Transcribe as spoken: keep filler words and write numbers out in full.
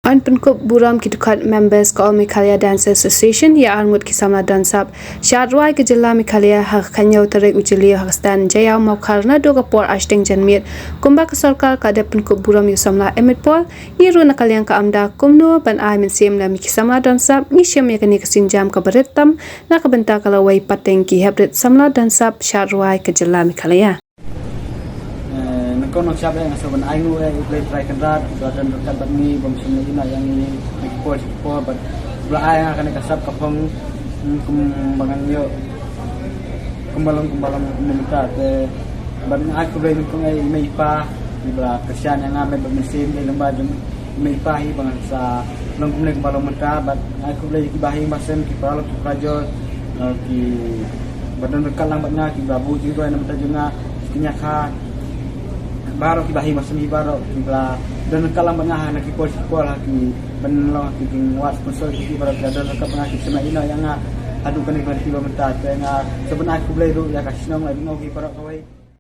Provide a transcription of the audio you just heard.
Yn pynkup burom ki dkhot members ka All Meghalaya Dance Association ïa arngut ki samla donsap shad rwai ka jylla Meghalaya ha ka khañiew tarik u Jylliew ha ka stand Jaiaw Mawkhar naduh ka por ar shiteng janmiet. Kumba ka sorkar ka dep pynkup burom ïa u samla Emmett Paul, ngi ruh na ka liang ka AMDA kumno ban ai mynsiem na ki samla donsap, ngi shim ïa kane ka sienjam kaba rit tam na ka bynta ka lawei pateng ki heprit samla donsap shad rwai ka jylla Meghalaya. Nangkong nang shap eh nga sa ban ai nguh eh U Blei Trai Kynrad ba don ryngkat bad ngi, bym shym la ïehnoh ïa ngi na ki por sha ki por bad ba la ai nga kane ka sap ka phong, kum ba ngan ïoh kumba long kumba long mynta te. Bad nga ai khublei nangkong eh i mei i pa kiba la kyrshan ïa nga met bad mynsiem, dei lyngba jong i mei i pa hi ba ngan sa long kumne kumba long mynta. Bad nga ai khublei ïa ki bahaïing bahasem, ki paralok ki parajor, ki ba don ryngkat lang bad nga, kiba buh jingrwai na bynta jong nga, ki kñia kha, baroh ki bahaïing bahasem hi baroh kiba don ryngkat lang bad nga ha na ki por sha ki por, ha ki ban long ha ki jingwad sponsor, ki baroh kiba don ryngkat bad nga, ki shim ïehnoh ïa nga haduh kane ka lynti ba mynta. Te nga sa ban ai khublei ruh ïa ka shnong Laitngaw, ki baroh kawei.